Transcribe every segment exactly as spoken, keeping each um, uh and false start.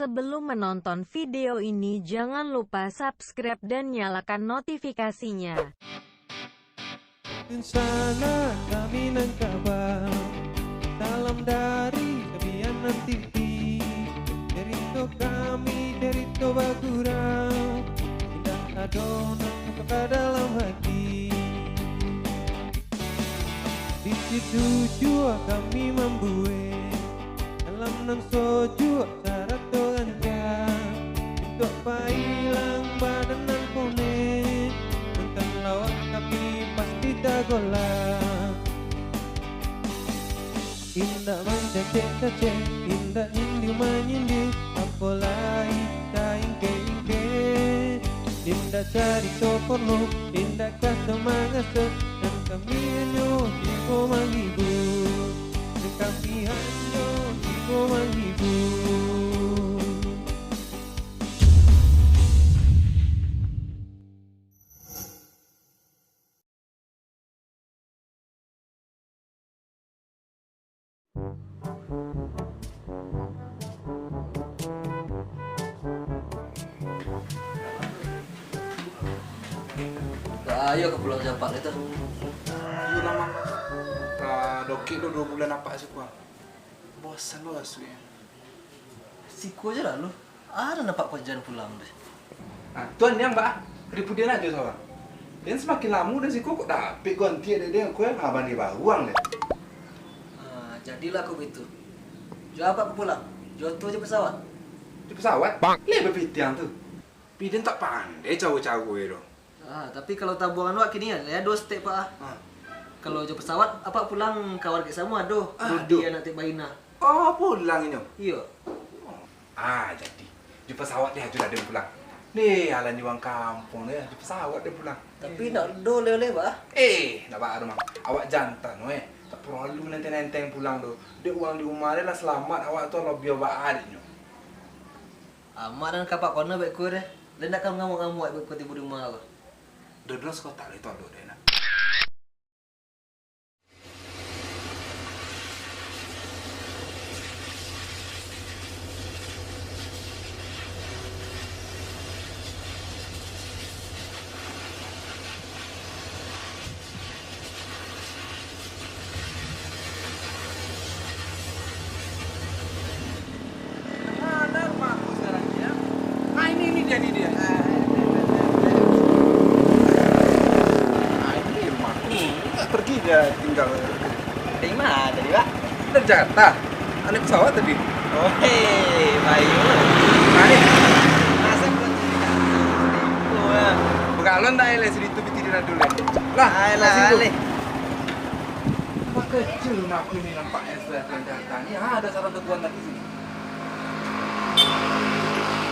Sebelum menonton video ini, jangan lupa subscribe dan nyalakan notifikasinya. Insana kami nan kaba. Salam dari Sabianan T V. Cerito kami, cerito bagurau. Indak ado nan ka dalam hati. Di situ jua kami mambuek alam nan sojuak sarato rancak, untuak pailang badan nan ponek, nonton lawak tapi pasti tagolak. Indak mancacek-cacek, indak nyindir-manyindir, apo lai taingkek-ingkek. Indak carito porno, indak kaso-mangaso, nan kami hanyo tibo manghibur, nan kami hanyo tibo manghibur. Ayo ka pulang, capek lah tu. Iyo lah, Mang. Lah dokek tu duo bulan apak siko. Bosan lo asuaknyo. Siko se lah lu. Ado nampak ko jan pulang deh. Ah, tuan yang, Mbak, ah. Ripudian ajo sawa. Den samakin lamo den siko kok dapek ganti dek den, ko abang di baruang deh. Ah, jadilah ko bitu. Jo apak ko pulang? Jo oto jo pesawat? Jo pesawat? Leh bapitiang tu. Pi den tak pandai caro-caro e doh. Ah, tapi kalau tabuangan awak kini kan, ya, ado stek, Pak, ah. Ah. Kalau jo pesawat, apak pulang kawan kek samo ado, ah, Rudi ado. Anak Tek Baina. Oh, pulang inyo? Iyo. Oh. Ah, jadi. Jo pesawat deh ajo lah den pulang. Deh, alah nyo urang kampuang deh, jo pesawat den pulang. Tapi nak ado oleh-oleh, Pak, ah? Eh, nak baa doh, Mang. Awak jantan, weh. Tak paralu nenteng-nenteng pulang doh. Dek urang di rumah deh lah salamat, awak tu labiah baa dek nyo. Amak nan kapak kona baik ko deh. Lai ndak ka ngamuk-ngamuk baik ko tibo di rumah ko. Dodol sakotak lai todok deh nak. Mana rumahku sekarang ini, ya? Nah, ini, ini dia, ini dia. Nah, ini rumahku. Nggak pergi dia tinggal. Dari mana tadi, Pak? Dari Jakarta. Naik pesawat tadi. Oh, hei, bayu. Nah, ini. Masa kau cerita? Oh, ya. Begalon dah, eh, sini tu, pitih dia dulu, eh. Lah, ayolah, masih tu. Alih. Apak kecil rumahku ni nampaknyo sudah datang ni. Ah, ado salah teguan lagi sini.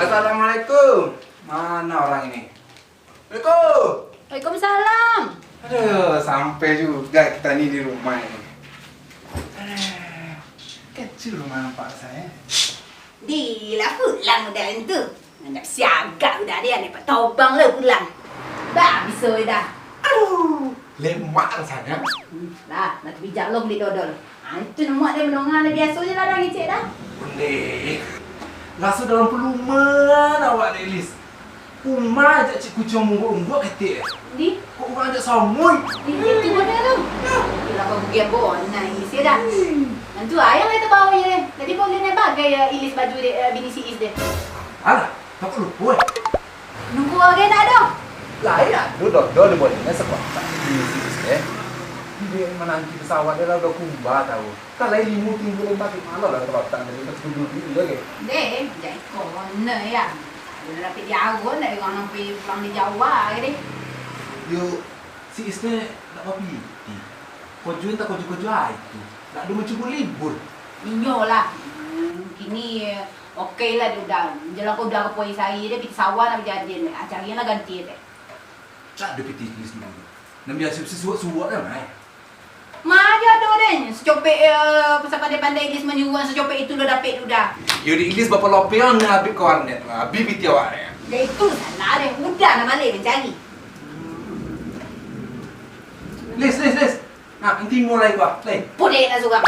Assalamualaikum. Mana orang ini? Assalamualaikum. Waalaikumsalam. Aduh, sampai juga kita ni di rumah ini. Aduh, kecil rumah nampak saya. Di lah pulang udah tu. Nak siagak udah dia, lepak tobang lah pulang. Dah, bisa dah. Aduh, lemak rasanya. Hmm, lah, nak bijak lo kulit dodol. Ah, itu nemu ada menonga, ada biasa je lah dah ngecek dah. Ondeh. Raso dalam peluman awak dek Lis. Umah ajak cik kuciang mungguak-ungguak ketek. Di? Kok urang ajak samui? Di, itu bana tu. Ya. Ilah kau bugian bona Ilis ya dah. Hmm. Nantu ayang lah tebawa je deh. Tadi boleh naik bagai ya Ilis baju dek, eh, bini si Is deh. Alah, takut lupa eh. Nunggu bagai tak ada? Lah iya, lu dodol bolehnya sekuat. Bini si Is deh. Dia menanti pesawat dia lah udah kumba tahu. Kan lai limo timbul lompat di mano lah, kalau tak dari betul duit dia ke? Deh, jadi kono ya. Udah dapet jago, ndak urang sampai pulang di Jawa ke deh. Yo, si Is ne ndak bapiti. Kojoin tak kojo-kojo ai tu. Ndak ado mancubo libur. Inyo lah. Hmm, kini, eh, oke lah dia udah. Menjelang kau udah ke poin sari dia, piti sawah nak berjadian deh. Ah, carilah ganti deh. Ndak ado piti tulis dulu. Nan biaso sisuak-suak dah, mai. Ma ajo ado deh, secopek, eh, pasal pandai-pandai Ilis manyuruah, secopek itu lo dapek tu dah. Yo di Ilis bapalopeh ang abih ka warnet, abih piti awak deh. Dah itu salah deh, udah nak balik mancari. Lis, Lis, Lis. Nah, nanti mulai gua, lai. Podek lah surang.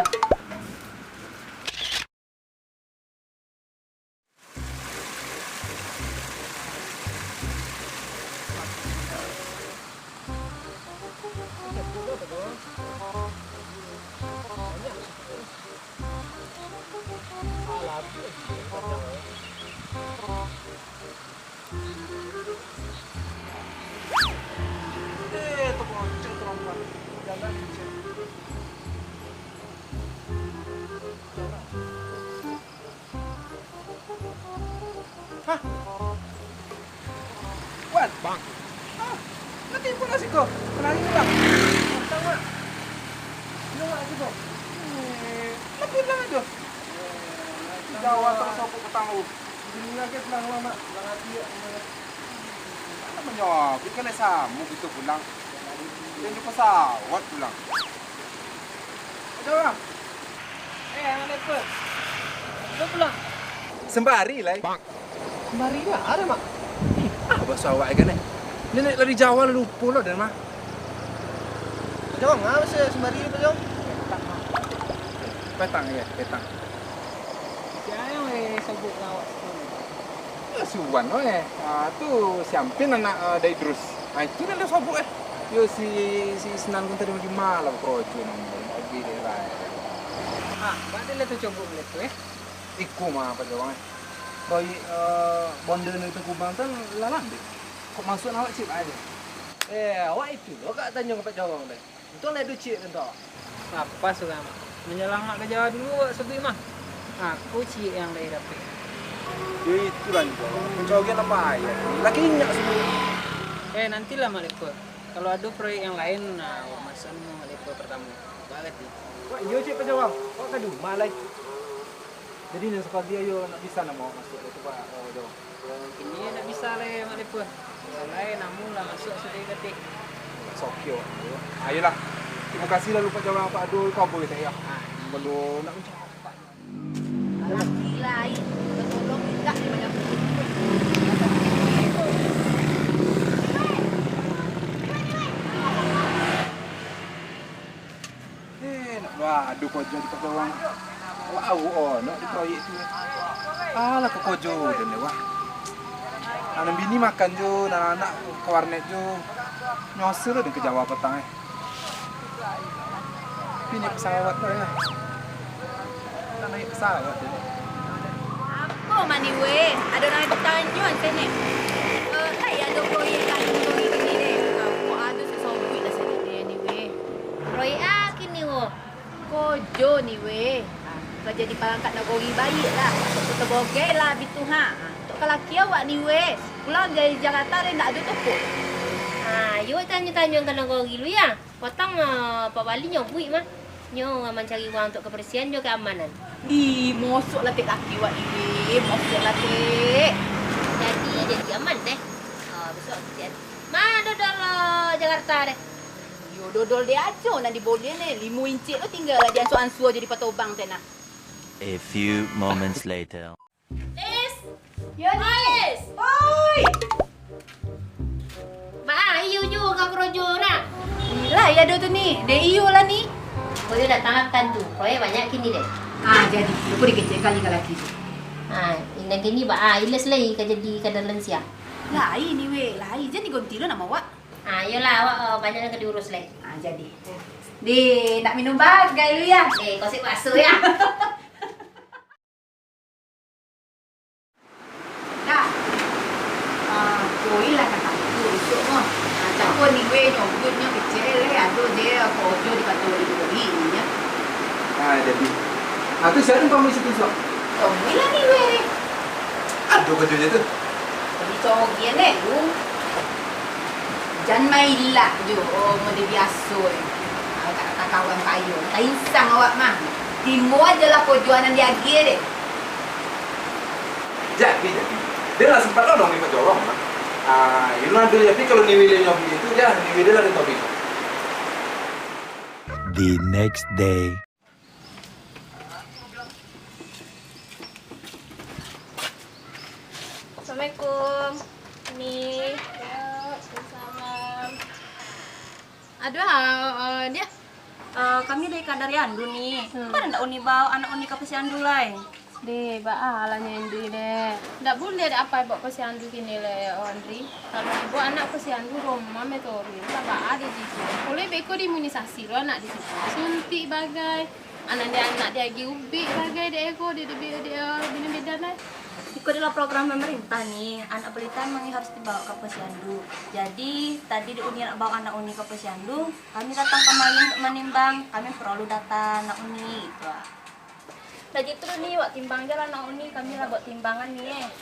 Hah? Wan? Bang. Hah? Nanti pun lah siko. Kenali pulang. Pulang, Mak. Minum, Mak, siko. Eh, nanti pulang aja. Jawa terus aku petang lu. Ini lagi pulang, Mak. Pulang lagi ya. Mana menyobik kan samo gitu pulang. Dia di pesawat pulang. Aja, Bang. Eh, Mak Lepa. Lu pulang. Sembari, lai. Sembari lah, ada, Mak. Ah, baso awak kan, eh. Nenek lari Jawa, lupo lo, dan, Mak. Jawang, apa sih sembari apa, Jawang? Petang, ya, petang. Siapa yang, eh, sobok awak sekali? Ya, Suwan, oh, eh. Ah, tu si Ampin anak, eh, Dai Idrus. Ah, itu nan dia sobok, eh. Yo, si, si Isnan pun tadi bagaimana lah, bakarojo nang bagi dia lah, eh. Ah, bak dia lah tu cobok balik tu, eh. Iko mah, Pak Jawang, eh. Proyek, eh, bonda dari Tengku Bang tu lah landek. Kok masuak awak cik aja? Eh, awak itu lo kak tanyo ka Pak Jawang deh. Untuang lah ducik kan tu. Apa surang? Manyalang ka Jawa dulu, awak sabuik mah. Aku ciek yang lai dapek. Yo itulah ni, Bang. Pancogian lah payah. Laki inyak semua. Eh, nantilah, Mak Lepa. Kalau ado proyek yang lain, nah, awak masuak Mak Lepa pertamo. Bak gati. Wak, iyo, Cik Pak Jawang. Wak ka di umah lai. Jadi, nan sakali ayo nak bisa namo awak masuak tu, Pak, eh, Jawang. Kini ndak bisa lai, Mak Lepa. Salai namu lah masuak sudah gati. Sokyo. Ayolah. Terima kasih lalu Pak Jawang, Pak, ado kabar teh, ya. Ah, iyo. Kalau nak mencari, Pak. Laki lain, tolong minta daripada aku. Eh, nak lah, ado kojo di Pak Jawang. Wah, oh, nak di proyek tu. Alah, ko kojo dan lewat. Anak bini makan jo, anak-anak ka warnet jo. Nyoso lah dan ka Jawa petang, eh. Tapi naiak pesawat lah, ya. Nak naiak pesawat tu. Apo mani weh? Ado nan batanyo ase ne. Eh, lai ado proyek lain kini deh. Kok ado sesobuik lah sadonyo ni weh. Proyek a kini wo? Kojo ni weh. Ah, ka jadi parangkat nagori baiak lah. Untuak kota Bogeh lah bitu ha. Ah, untuak ka laki awak ni weh. Pulang dari Jakarta deh ndak ado toko. Ah, yo tanyo-tanyo ka nagori lu ya. Potang, ah, Pak Wali nyobuik mah. Nyo urang mancari uang untuak kabarasiahan jo keamanan. Ih, mosok lah tek laki wak iwe, mosok lah tek. Jadi, jadi aman deh. Ah, besok aku cek. Ma dodol, ah, Jakarta deh. Yo, dodol deh ajo nan diboleh ne. Limo incik tu tingga lah diansua-ansua jo dipatobang teh nah. A few moments later. Lis! Yo, Lis! Oi! Baa, iyo juo ka korojo nah. Lah, iyo ado tu ni. Dek iyo lah ni. Koyo datang akan tu. Proyek banyak kini dek. Ah, jadi. Lupo dikecek kali ka laki tu. Ah, indak kini baa, ilas lai ka jadi kadar lansia. Lai ni weh, lai. Jan digonti lo namo awak. Ah, iyolah, awak, eh, banyak nan ka diurus lai. Ah, jadi. Dek, nak minum bagai lu ya? Eh, kosek baso ya. Dah. Ah, poilah ka kantua isuak mah. Ah, cako ni weh nyobuiknyo kecek lai, ado je korojo di kantua di buri nyo. Ah, jadi. Ah, tu sia nan tamu situ isuak? Tamuilah ni weh. Ado korojo je tu. Jadi cogian eh, lu. Jan mailak jo, oh, model biaso eh. Ah, tak kata kawan payo. Tainsang awak mah. Timo ajolah korojo nan diagiah deh. Jadi, jadi. Dia lah sempat nolong ni Pak Jorong, mah. Ah, Yuna ada, tapi kalau ni wilayah nyobi itu, dia ni wilayah ada tobi. The next day. Assalamualaikum. Ni. Waalaikumsalam. Aduh, ah, ah, dia. Eh, kami dari Kadariandu ni. Hmm. Kan ndak Uni bawa anak Uni ka posyandu lai. Deh, baa lah nyo Indri deh. Ndak buliah dek apai bawa posyandu kini le, oh, Indri. Kalau dibawa anak posyandu, rumah metori, lah baa di situ. Kalau beko diimunisasi lo anak di situ. Suntik bagai. Anak di anak di agi ubik bagai dek eko, di, di, di, eh, bini bidan lai. Iko adalah program pemerintah ni, anak balita memang harus dibawa ka posyandu. Jadi, tadi di Uni nak bawa anak Uni ka posyandu, kami datang kamari untuk manimbang, kami perlu data anak Uni, itu ah. Lah gitu ni, wak timbang je lah nak ni, kami lah buek timbangan ni eh.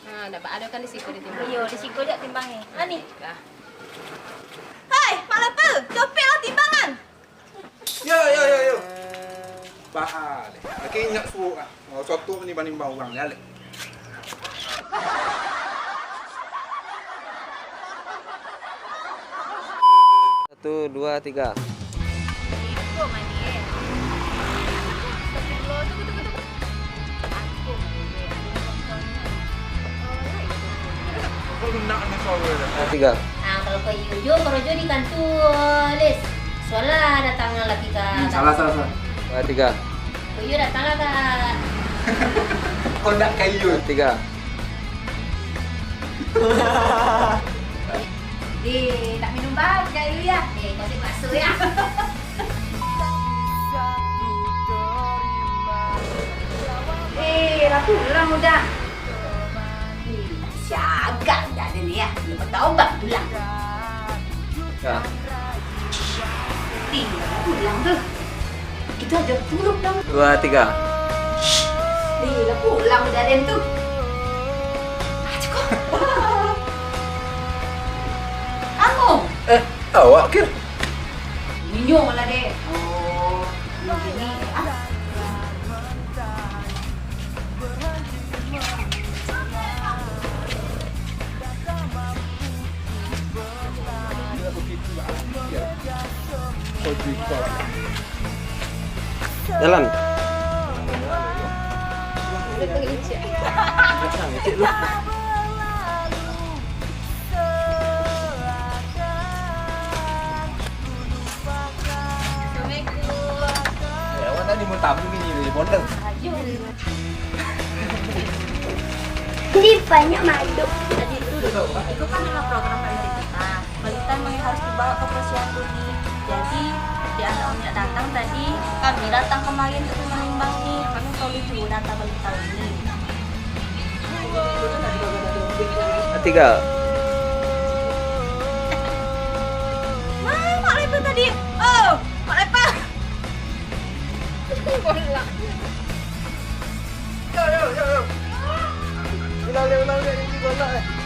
Ha, dak ba-, ado kan di siko ditimbang. Iyo, di siko je timbang ni. Ha ni. Dah. Hai, Mak Lepa, copeklah timbangan. Yo, yo, yo, yo. Bah, ah, deh. Laki inyak suok ah. Oh, soto ni banimbang urang ni, alek. Satu, dua, tiga. Ikut mandi, eh. Astagfirullah, tunggu, tunggu, tunggu. Aku mandi, eh. Kau lunak ni suara dia. Tiga. Ah, kalau kau iyo jo, kau rojo di kantua, Lis. Sualah datang laki ka. Hmm, salah, salah, salah. Dua, tiga. Kau iyo datang lah ka. Kau nak kayu. Tiga. Deh, tak minum bah, kayu ya. Eh, kasih masuk ya. Eh, lah pulang udah. Eh, siagak udah ada ni ya. Dia bertaubat pulang. Ya. Tinggal pulang tu. Kita aja turun dong. Dua, tiga. Ni lah pulang udah den tu. Ah, cukup. Kamu? Eh, awak ke? Minyo lah deh. Oh, begini. Ah. Jalan. Assalamualaikum. Eh, awak tadi mau tamu ni, ni bondang. Jadi banyak makhluk. Jadi itu dulu. Itu kan memang program pemerintah. Balita memang harus dibawa ke posyandu ni. Jadi, di anak Unyek datang tadi, kami datang kemari untuk menimbang ni. Kami tahu lucu data balita ni. Tiga. Wah, Mak Lepa tadi. Oh, Mak Lepa. Bola. Yo, yo, yo, yo. Ulang, ulang, ulang, ulang, ini bola, eh.